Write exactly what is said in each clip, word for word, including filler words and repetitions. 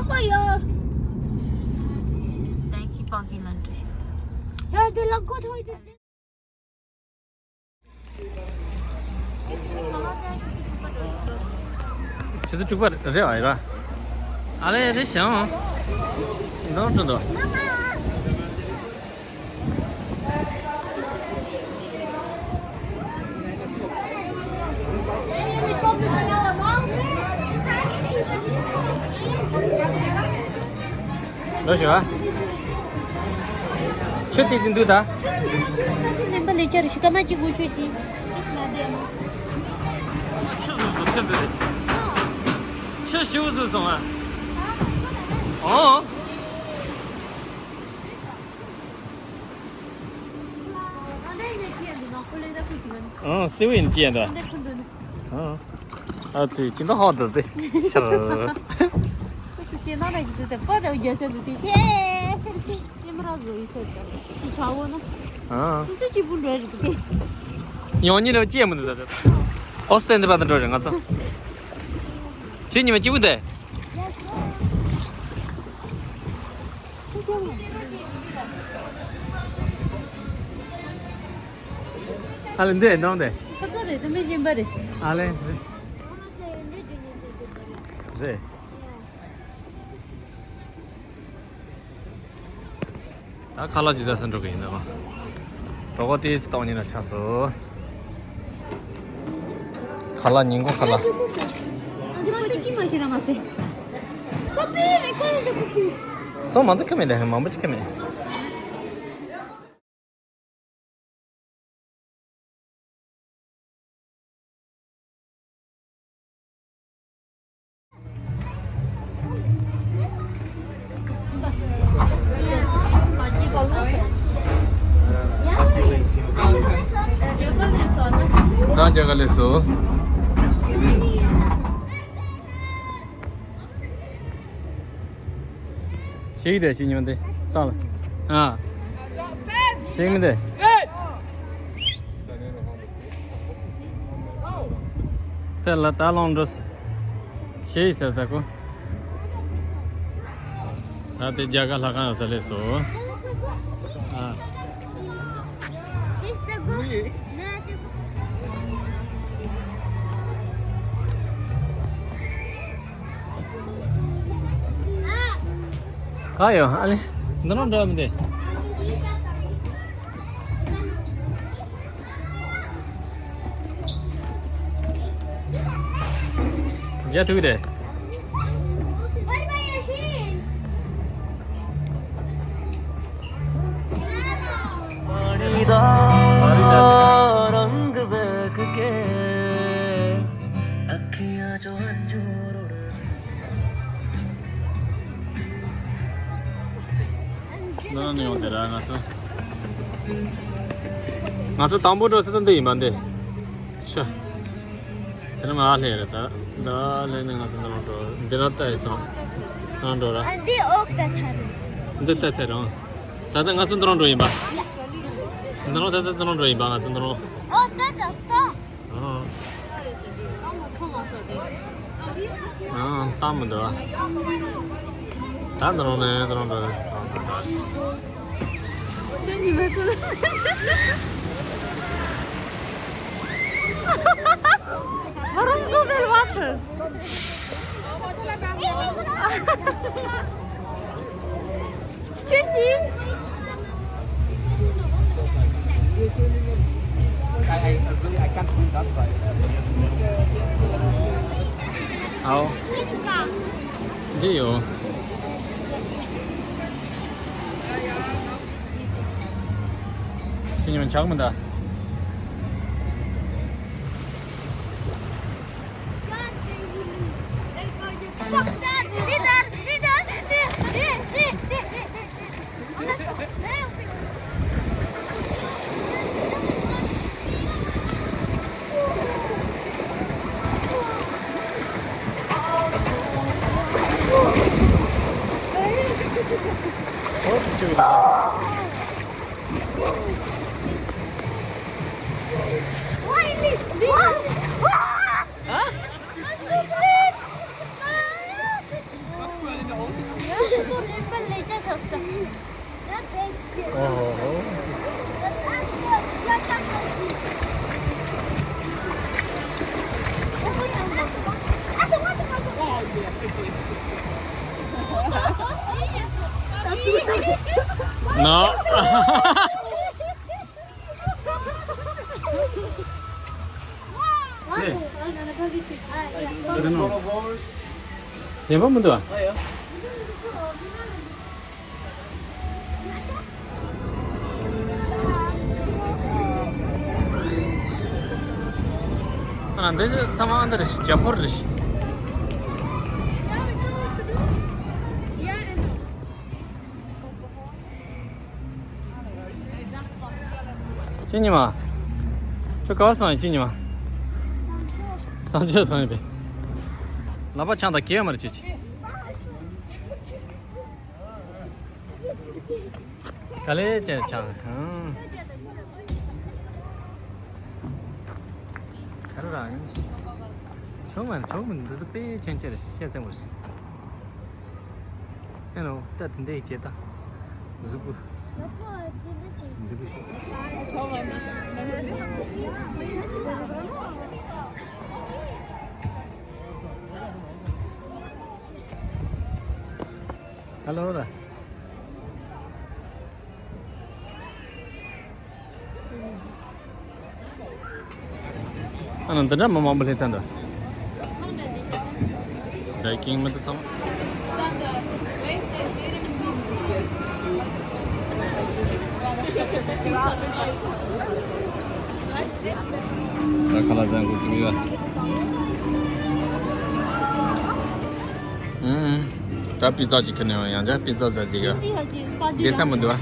ཁོ་ཡོད། Thank you, Pagi Lantrish. ཡ་དེ་ལ་ཁོ་ཐོག་ཡོད། ཆུ་ཚོད་དྲུག་པ་རེད་བ་ཡིན་ར། ཨ་ལེ་རེད་ཤང་། འདང་དྲུག་འདུག་ལོ་ཞུ་བ། ཆུ་དེ་ཚོ་འདུག་ད། ནམ་པ་ལས་བཅར་ཞིག་ཀ་མ་གཅིག་དགོས་ཆོད་ཀྱི། ཆུ་བཟོ་བཟོ་ཆུ་འདི་རེད། ཆུ་ཞིག་བཟོ་སོང་ཨ། ཨོ། ཨང་སེ་བན་ཅི་ཡང་འདྲ། ཨང་། ཨ་ཙི་ཅི་འདྲ་ཧོ་འདྲ་དེ་ཤར། ཁོ་ཚོ་ཞེ་ན་ན་གི་དེ་པར་ར་རྒྱ་སེ་འདུག་དེ་ཁེ་ཁེ་ཁེ་ཁེ་མ་ར་བཟོ་ཡི་སེ་དེ་ཆ་བོ་ན། ཨང་། ཁོ་ཚོ་གཅིག་པུ་འགྲོ་རེད་དེ། ཡང་ཉིན་རེ་ཅི་མི་འདུག་ད། ཨོ་སྟན་དེ་པར་དུ་འགྲོ་རེད་ང་ཚོ། ཁྱོད་ཉི་མ་གཅིག་པུ་དེ། ཨ་ལེ་འདི་འདྲ་འདི། ཁོ་ཚོ་རེད་དེ་མི་གཞན་པ་རེད། ཨ་ལེ། རེད། ད་ཁ་ལག་ཅིག་ཟ་ས་འགྲོ་གི་ཡིན་ནོ། གྲོད་ཁོག་ཏོག་ཙམ་ལྟོགས་ཉེན་ལ་ཆགས་སོང་། ཁ་ལག་ཉིན་གུང་ཁ་ལག་ཨ་ཙི་ཁ་ཤུ་ཅི་མ་ཤི་ར་མ་ཟེ། ཀོ་པི་རེ་ཀོ་རེ་ཀོ་པི། སོ་མང་དུ་ཁ་མེད་ད་མང་པོ་ཅིག་ཁ་མེད། ད་རྒྱ་གར་ལས་སོ། ཤེས་ཀྱི་དེ་ཤེས་ཉི་མ་དེ་ལྟ་ལ། ཨ། ཤེས་མི་དེ། དེ་ལ་ད་ལོང་འགྲོ། ཤེས་ཟེར་ད་ཁོ། ད་དེ་རྒྱ་གར་ལྷ་ཁང་ཡོད་ས་ལས་སོ། ཨ། ག་ཡོད་ཨ་ལེ། འདི་ནང་འགྲོ་མི་འདུག་རྒྱ་ཐུག་དེ། ནང་ནས་ཡོང་དེ་ར་ང་ཚོ། ང་ཚོ་དང་པོ་འགྲོ་ས་དེ་འདི་ཡིན་པ་འདི། ཤ། དེ་ནས་མར་སླེབས་རེད་ད། ད་སླེབས་ནས་ང་ཚོ་འདི་ནང་འགྲོ། འདི་ནང་ལྟ་ཡི་སོང་། ནང་འགྲོ་ར། ཨ་འདི་ཨོ་ཀ་ཚ་རེད། འདི་ལྟ་ཚར་རང་། ད་ལྟ་ང་ཚོ་འདི་ནང་འགྲོ་ཡིན་པ། འདི་ནང་ད་ལྟ་འདི་ནང་འགྲོ་ཡིན་པ་ང་ཚོ་འདི་ནང་། ཨོ་ད་ད་ད། ཨང་། ཨང་། ལྟ་མི་འདུག་ད་འདི་རང་ནས་འདི་རང་འདྲ་རེད། ཁྱོད་ཉི་མ་ཚོ། Warum so viel Wasser? ཁྱོད་ཀྱིས། I, I, I really, I can't swim, that's why. ཨའོ། འདི་ཡོད། ཁྱེད་ཉིད་ཆག་མི་འདའ། ཨོ་ཧོ་ཧོ། ན། གཞན་པ་མི་འདུག་ཨ། ཨ་འདི་ཚང་མ་འདི་རེད་ཤག་རྒྱ་ཕོར་རེད་ཤག་ཁྱེད་ཉི་མ། ཁྱོད་ག་པར་སོང་ཡིན་ཁྱེད་ཉི་མ། གསང་སྤྱོད་སོང་ཡིན་པས། ལག་པ་འཆང་དང་གས་མ་རེད་ཁྱེད་ཀྱིས། ག་ལེ་ཅན་ཆང་། ག་རེ་རང་ཡིན། ཆོག་མ་ཆོག་མི་འདི་ཚོ་དཔེ་ཅན་ཅན་རེད་བཤད་ཚན་པོ་རེད། ཨེ་ནོ་ད་དེ་འདྲ་ཡི་བྱེད་ད། གཟུགས་པོ། གཟུགས་པོ་ཞིག་ཧ་ལོ་ར། ཨ་ནི་འདི་འདྲ་མི་མང་པོ་སླེབས་ཚར་འདུག་ད་ཀིང་མི་འདུག་ཚང་མ། ད་ཁ་ལག་ཟ་དགོས་ཀྱི་ཡོད། ཨུམ། ད་པི་ཙ་ཅིག་ཁྱེར་ནས་ཡང་བསྐྱར་པི་ཙ་ཟ་འདི་ག་བསྡད་ས་མི་འདུག་ཨ།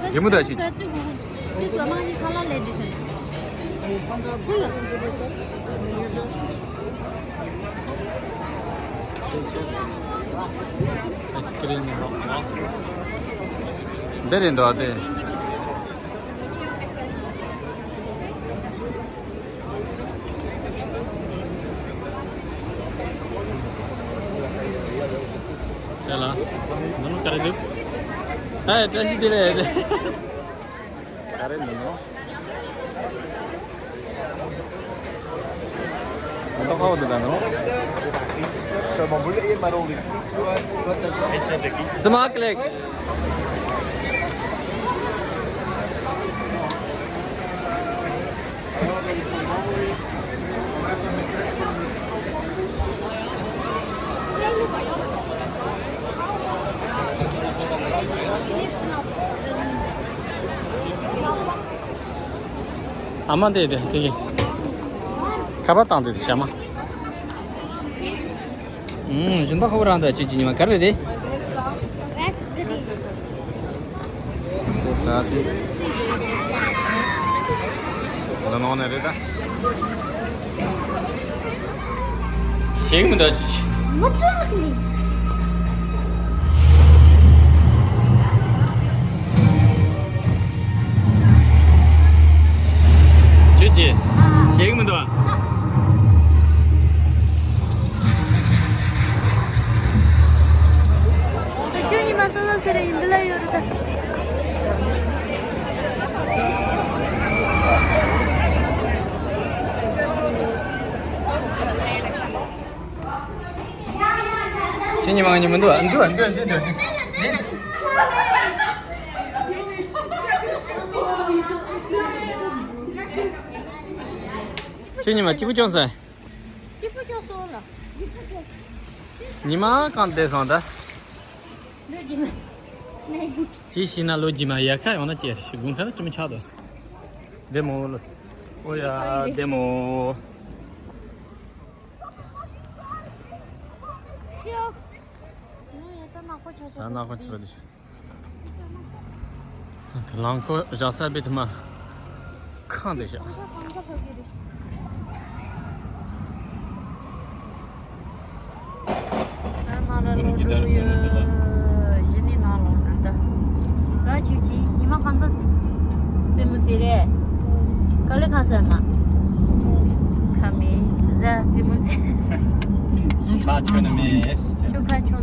རྒྱུ་མི་འདུག་ཨ་ཅིག་ཅིག་ཨའི་སི་ཀི་རིམ་འདི་རེད་འདུག་ཨ་དེ། དེ་ལ་ནོར་ག་རེ་འདུག་ཨ་བཀྲ་ཤིས་བདེ་ལེགས། ག་རེ་འདུག་ནོ། ང་ཏོག་ཁ་བོ་འདུག་ད་ནོ། སི་མ་ཀི་ལེག་ཨ་མ་དེ་དེ་དེ་གི་ཁ་པར་བཏང་དེ་དེ་ཤ་མ། ཨུམ། ཞིམ་པ་ཁོ་རང་ད་ཅི་ཅི་ཉི་མ་ག་རེ་རེད། ར་སི་བི་རི། ད་དེ་ལ་ནང་ནས་རེད་ད། ཞིག་མི་འདུག་ཅི་ཅི། མི་འདུག་ལགས་ལགས། ཅི་ཅི། ཞིག་མི་འདུག་ཨ། ཁྱོད་ཉི་མ་སོ་སོ་ཟེར་ཡིན་འདི་ལ་ཡོད་རེད་ད། ཁྱེད་ཉི་མ་ང་ཉི་མ་འདུག་ཨ། འདུག་ཨ། འདུག་ཨ། འདུག་ཨ། འདུག་ཨ། འདུག་ཨ། ཁྱེད་ཉི་མ་སྐྱིད་པོ་བྱུང་སོང་། སྐྱིད་པོ་བྱུང་སོང་ལ། ཉི་མ་གང་བསྡད་སོང་ད། ལོ་རྒྱུས་མ། ཅི་ཞིག་ན་ལོ་རྒྱུས་མ་ཡར་ཁ་ཡོང་ན་ཅེས་ཞིག་དགུན་ཁ་ན་ཅི་མི་ཆགས་དོ། བདེ་མོ་ལོ། ཨོ་ཡ་བདེ་མོ། ཤོག་ཡང་ཡང་ད་ནག་པོ་ཆགས་ཆགས། ད་ནག་པོ་ཆགས་འདི། དེ་རླངས་འཁོར་བཞག་ས་དཔེ་དེ་མ་ཁང་དེ་བཞག་ང་ལ་ལོ་དྲུག་ཡོད། གཞི་ནས་ནང་ལོགས་ན་ད། ར་ཆུ་ཆི་ཉི་མ་གང་ཚ། རྩེད་མོ་རྩེ་རེད། ག་ལེ་ཁ་སོ་མ། ཁ་མི་ཟ་རྩེད་མོ་རྩེ། ཁ་ཆོ་ན་མེད། ཆུ་ཁ་ཆོ།